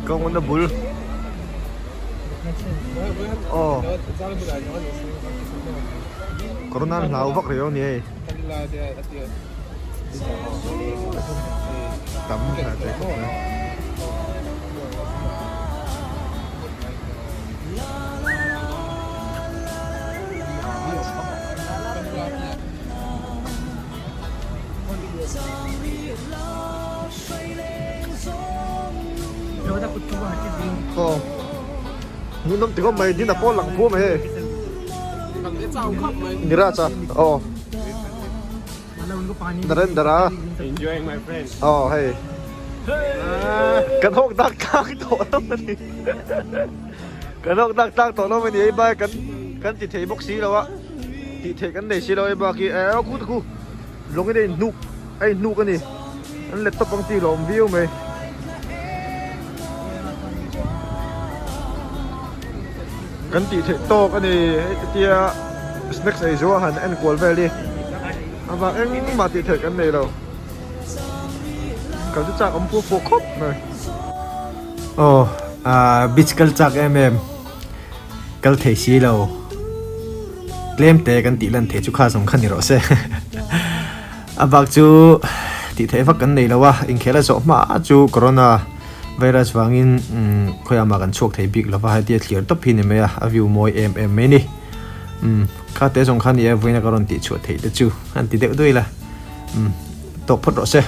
Kawng na bul aw corona an hlau vak riau a ni hei tam hle thei khawp mai. Aw hmuhnawm ti khawp mai din a pawl lang phu mai hei Niraj a aw Narendra aw hei kan hawk dak tlak tawh lo a ni kan hawk dak tlak tawh lo a ni hei bai kan kan ti thei bawk si lo a tih theih kan nei si lo hei bak hi eh khu khu lawng in a inhnuk a inhnuk a ni an let tawp ang tih lawm viau mai. Kan tih theih tawk a ni hei tia snacks ei zuah han en kual vel hi a vang engmah tih theih kan nei lo kal chu chak awm phu phu khawp mai. Aw ah beach kal chak em em kal thei si lo tlem te kan tih lan theih chu kha zawng kha ni rawh se a bak chu tih theih vak kan nei lo a inkhel a zawh hma chu corona virus vangin umm khawiah mah kan chhuak thei bik lo va hetia thlir tawp hi ni mai a a view mawi em em mai ni umm kha te zawng kha ni e vawiin a ka rawn tih chhuah theih te chu an ti deuh duai la umm tawk phawt rawh se.